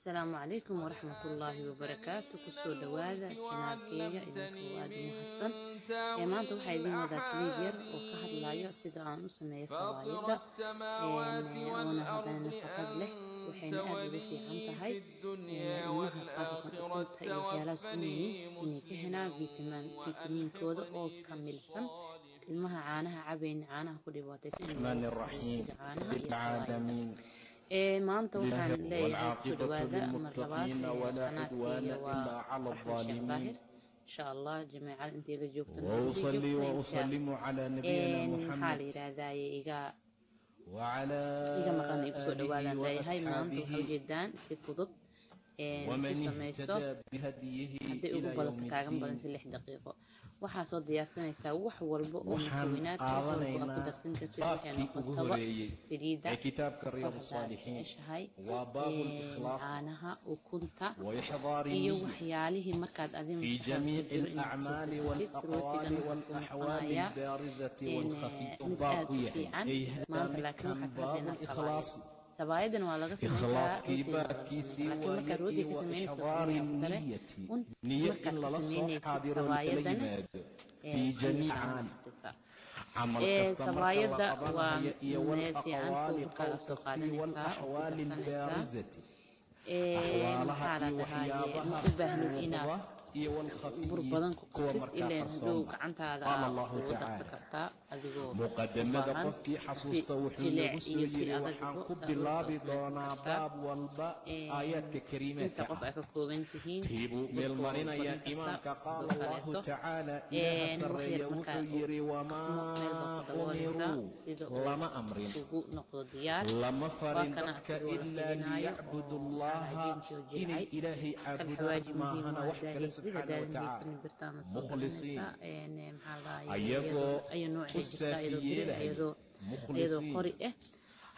Asalaamu calaykum waraxmatullaahi wabarakaatu. Kusoo dhawaada channelkeyga idinkoo aada u mahadsan. Ee maanta waxaa idiin wadaa clip yar oo ka hadlayo sida aan u sameeyo sawaayadda, oona haddana nafaqad leh. Waxayna aada ugu fiican tahay ilmaha, khaasatan ukunta iyo waxyaalahaas cunaynin, inay ka helaan fitamiinkooda oo kamilsan. Ilmaha caanaha cabayn, caanaha ku dhibaataysan, in الرحمن loogu الرحيم rootiga caanaha iyo sawaayadda. العالمين Maanta waxaan leeyahay kusoo والعاقبة dhawaada mar labaad للمتقين ولا عدوان qanaadkeyga waa إلا على Raxmed Sheekh الظالمين. Daahir. Insha Allah jameecada intay la joogtana way sii وأصلي joogta inta وأسلم على نبينا maxaa la محمد yidhaahdaye iga وعلى iga maqan igu soo آله dhawaadaan leeyahay. Maanta waxaa وأصحابه ujeedaan si fudud ku ومن samayso اهتدى بهديه hadday ugu إلى badato يوم kaagan badan الدين. si 6 daqiiqo. Waxaa soo diyaarsanaysaa wax walba oo Waxaan mukawinaad, wax walba aad ku qaadanaynaa darsan kartid, waxay baabkii ugu noqotaba horeeyey saliidda, ee kitaabka sokor Riyaad haddaad الصالحين, jeceshahay, waa baabu الإخلاص caanaha, ukunta وإحضار iyo النية waxyaalihii markaad adi في maskaxdaada ku جميع jiro inaad soo الأعمال darsasid. والأقوال Rootigan wuxuu والأحوال noqonayaa البارزة والخفية. mid baab aad u u yahay fiican ay hada maanta, laakiin midkan waxaa ka baabu hadlaynaa sawaayad. الإخلاص. Sawaayadan waa laga samayn karaa, ikhlaaskii rootigana waa laga samayn baabkiisii karaa, laakiin waaye markaad rootiga iyo ka wa samaynayso ixdaari khamiira ku dare النية un niyo in markaad ka lala soo samaynaysid xaadiro lala sawaayadana yimaado في khamiir جميع ahaan acmaal xasisaa. Camal kasta marka la Sawaayadda waa qabanayo iyo meel fiican kow والأقwaali markaa qowl soo kastii qaadanaysaa oo ku والأxwaali darsanaysaa. البaarizati axwaalaha Maxaa la iyo dhahaaye, ma waxyaabaha u baahnid inaad muuqda iyo bur والkhafiyi badan ku kuwa qasid markaa ileen hadhow qarsoonba. Gacantaada Qaala aa Allahu ugu darsan tacaala kartaa adigoo u muqadamada baahan qofkii si xasuusta wuxuu jileec nagu soo iyo si yiri waxaan adagba ku saa bilaabi uga samaysan doonaa kartaa. baab walba aayaadka Inta kariimaadka qof ah ay ka kooban tihiin tii buu meel burka waa u marinayaa badin kartaa. Imaamka Sidoo qaala Allahu kaleeto tacaala, Ilaaha wax yar sarreeya markaa wuxuu uu yidhi qasmo meel baa ku wamaa daboolaysaa umiruu sida uu lama amrin ugu noqdo diyaar. Lama Waa farin kana dadka asigoo la ilaa fidinaayo liyacbudu oo maxaa Allaha cajiinkii oo inay jilcay. Ilaahay Kan caabudaan xawaaji muhiim maahana waa wax haddaa kale haysid subxaana wa haddaadan tacaala haysanin birtaana soo mukhlisiin gadanaysaa, maxaa la dhahaye, ayagoo iyadoo ayo u noocay jirtaa, saafi iyadoo bir yeelahaya iyadoo mukhlisiin qori ah.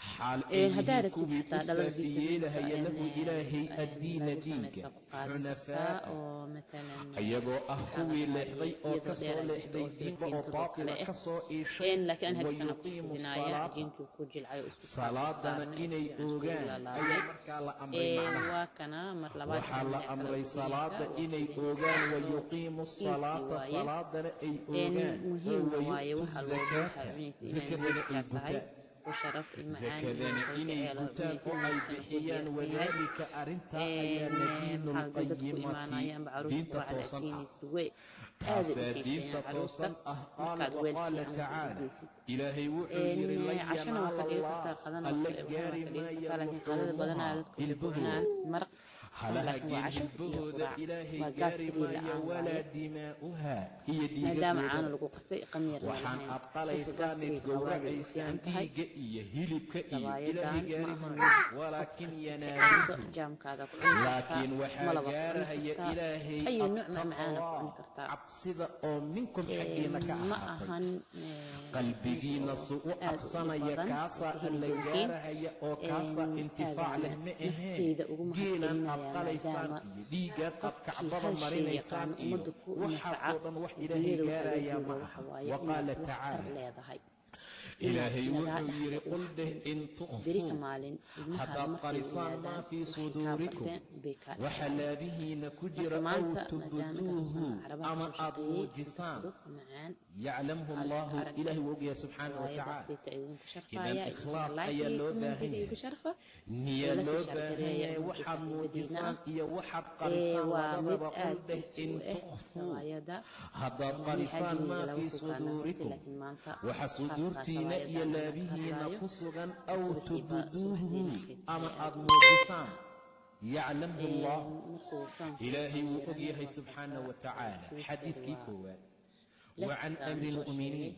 Xaal ay Haddaa yihiin rabtid kuwii u xataa dhalada saafi vitaminka yeelahaya lahu Ilaahay addiina lagu diinka samaysta ku qaadan kartaa xunafaa'a oo matalan ayagoo ah maxaa la kuwii dhahaaye leexday oo iyadoo ka dheer soo ay jirto leexday oo sida diinka oo fiintadoo baatila kale ah. ka soo iishay. Laakiin an hadda kana ku Wayuqiimu fidinaaya salaata cajiinkii ku jilcay oo isku salaadana saarmay oo si inay fiican iskugu oogaan laalaabmay. Ayaa markaa la amray macnaha Waa kana mar labaad waxaa haddana la dhinac kale amray u gelinaysaa salaada waa inay fidinaysaa oogaan so wayuqiimu easy salaata waaye. Salaadana ay oogaan oo Muhiimna waaye wayu'tu waxa loogu waxaa zakaata cunaysa inaad zakadana ay niyadkaa tahay gutaan oo sharaf iyo macaan iyo zakadana inay kalgaceel oo gutaan cunaysid oo ay nafkana kuu bixiyaan. diyaarsan yahay. Wadaalika arrintaa ayaana diinu Maxaa la dadku lqayimati imaanaya amba caruurta diinta quraacda aad toosan ah siinaysid way aaday u taasaa xiiseeyaan diinta caruurta toosan ah. Qaala markaad weel waqaala fiican wax ugu tacaala geysid. Ilaahay wuxuu yidhi lan Cashana waa yanaala ka dhigi Allah kartaa, qadana alla waa waxna waa gaari ka dhigi maaya kartaa, laakiin qadada badanaa luxuumuhaa dadku waxay ku hilbahooda cunaan maraq tan, halaha laakiin waa geel casho iyo hilbahooda quraac Ilaahay waa gaari gaastrii maaya la-aan walaa waaye dimaa'uhaa iyo maadaama caano dhiigagoodaba lagu qasay qamiirna waxaan lahayn aad dadka qalaysaan id gaastriga qabaa bay u gowracaysaan fiican tahay. dhiigga iyo hilibka iyo Ilaahay Sawaayadan ma gaari ahan maayo mid qofka walaakin kiciyso yanaaluhu jaamkaada ku cuni kartaa, laakiin waxaa malaba ku cuni gaarahaya kartaa, Ilaahay ayu nooc macmacaana ku cuni attaqwaa kartaa. Cabsida oo minkum xaggiina ka Ma ahaatay ahan mid qalbigiina oo su u aad u dhib cabsanaya badan oo kaasaa ka heli alla doontiin. gaarahaya oo kaasaa intifaac leh Aadaana ma aheen nafteyda ugu geelan aad mahadcelinayaa qalaysaan maadaama iyo dhiiggaad aad qofkii kacbada hal shay marinaysaan yaqaano iyo ummadda ku nafaca waxaasoo dhan wax Ilaahay adduunyada waxaa loo gaarayaa jooga ma waxa aha. waaye inaad Waqaala waxtar tacaala leedahay inaad Ilaahay lagaa wuxuu yidhi dhaxlo qul wax dheh in beri ka tukfuu maalin ilmahaaga haddaad markay qarisaan maa weynaadaan fii waxay kaa suduurikum barteen bay kaa waxa dhaxlayaan. laabihiina ku Marka jira aw maanta maadaama intaasoo tubduuhu sano carabaha ama kasoo aad shaqeeyey inta muujisaan fudud macaan yaclamhu qaaliska Allahu arag Ilaahay wuu ogyahay subxaana wa riwaayadaas tacaala. sayta idinku Idan sharfaya idinkana ikhlaas like ayaa iyo loo baahan commentiga igu yahay sharfa niyaa oo la loo sii baahan shargareeya yahay ummadda waxaad saaxiibadiina muujisaan ah. iyo waxaad qarisaan Waa mid labadaba qul aad dheh isu in eh tukfuu sawaayada haddaad ani qarisaan xajmigayga maa lama fii kukaana hortay suduurikum laakiin maanta waxa qaabkaa suduurtiina iyo sawaayadan anaa ka laabihiina hadlaayo ku sugan aw subaxiiba subaxdii tubduuhu markay tahay ama aad aad u muujisaan yaclamhu Allah markuu soonka Ilaahay wuu og khamiirana yahay waa subxaana kartaa wa tacaala. fiisteeda Xadiidkii waa koowaad leh wa can saan amiiri soo sheegay lmu'miniin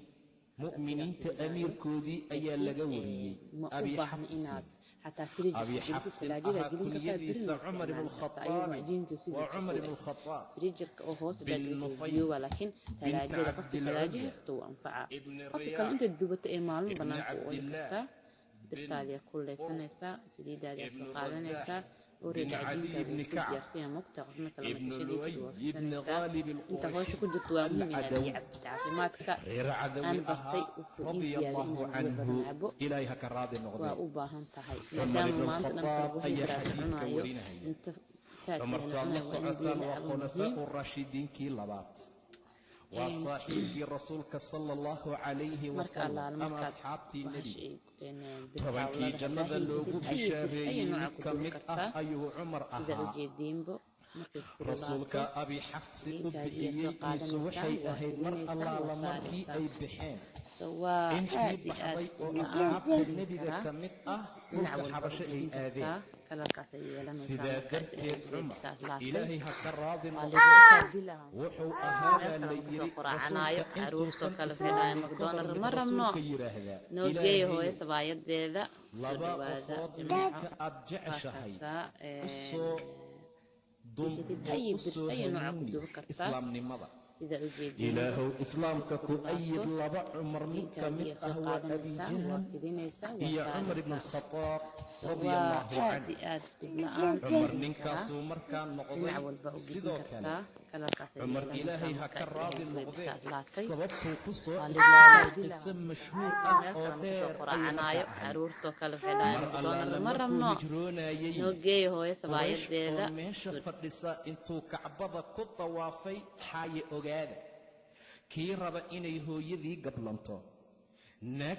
hadda sidaa mu'miniinta fidinaayo amiirkoodii ayaa laakiin laga wariyey ma u Abi baahna Xafsin inaad xataa fridge Abi ku gelisid Xafsin talaajada ahaa gelin kartaa kunyadiisa birina Cumar ibnu isticmaali kartaa iyadoo Lkhadaabi cajiinkii waa sidiisa Cumar u ibnu eg Lkhadaab fridgerka oo hoos bin hadaa gelisid wuu Nufayl biyooba laakiin binta talaajada qofka talaajo Cabdilcuzza haysto wuu anfacaa ibni qofka kale Riyaax intaad dubato ee maalin ibni banaanka u oli Cabdillaah kartaa bin birtaadiyaa Qurb kululeysanaysaa saliidaadiyaa soo ibnu qaadanaysaa Razaax. Already بن cajiinka عدي wuu بن ku كعب diyaarsan mogta, qofna kalama ابن tashanaysid, waa لؤي بن fidsanaysaa. غالب Inta hawsha القرشي ku jirto waa muhiim inaad biyo العدوي cabtid. Caafimaadka reer aan cadawi bartay ahaa wuxuu ii radia ziyaaday allahu inaan biyo badan canhu cabo. Ilaahay ha ka raadi Waa noqdee. u baahan tahay, Cumar maadaama ibn maanta dhan Alkhadaab ayaa carbohydrate xadiidka cunayo, warinahaya. cunto faat Cumar la saad la cunayo, waa in biyo socotaan la waa cabo muhiim. khulafaau raashidiinkii labaad, waa saaxiibkii rasuulka sala allahu calayhi Marka wasalam allaale ama markaad asxaabtii bahasha nebiga. ay 10kii birtaawlada haddaa jannada loogu haysatid, ay bir ay bishaareeyey nooca mid ku ka dubi mid ah kartaa. ayuu Cumar Sida ahaa. ujeediinbo, markay kululaato Rasuulka Abi Xafsi u diinkaagiyaa bixiyey soo mise qaadanaysaa, waxay waa ahayd mar fidinaysaa, waa allaala markii saaraysaa. ay baxeen So waa intii aad iyo aad baxday oo dhib la-aan asxaabta ku gudin nebiga karaa, ka mid ah dhinac dhulka walba u Xabasho ay gudin aadeen. kartaa, kalarkaas ay yeelanaysaa Sidaa markaa is darteed Cumar, bislaatay. Ilaahay ha ka raadi Waa noqdee, laysku bilaha wuxuu ahaa meel baa kale la ma kasoo yidhi quraacanaayo. rasuulka Caruurtoo intuusan kale waxay dhahayn islaamin ka hor McDonald mid ma rabno, rasuulka yidhaahdaa, noo geeya hooyo Ilaahayow, sabaayadeeda. Soo laba dhawaada qofood jimaaco. midka aad Waa jeceshahay kaasaa u soo dum haysatid oo ay u bir soo ay nooca ku hanuuni dubi kartaa. islaamnimada. Sida ujeediinba, Ilaahow, islaamka ku ayid kululaato laba Cumar mid ka mid diinkaagiyaa soo ah, waa Abi qaadanaysaa, waa Jahl fidinaysaa, waa iyo Cumar ibn saaraysaa. Alkhadaab radia Waa allahu aad canhu. iyo aad dhib la-aan ku Cumar gudin karaa, ninkaasuu markaa noqday. Dhinac walba u gudin Sidoo kale kartaa, kalarkaas ay Cumar, yeelanaysaa Ilaahay ha markaa ka is raadi ahayd way noqdee, bislaatay. sababtuu ku soo Waa islaamay laysku bilaha qiso mashhuur ah meel oo kale ma kasoo dheer ayay markaa quraacanaayo. ahayd. Caruurtoo kale waxay dhahayn Mar McDonald allaala ma markuu rabno, hijroonayey, noo geeya hooyo Quraysh oo sabaayadeeda. meesha Soo fadhisa intuu Kacbada ku dawaafay, xaaye ogaada, kii raba inay hooyadii gablanto naag.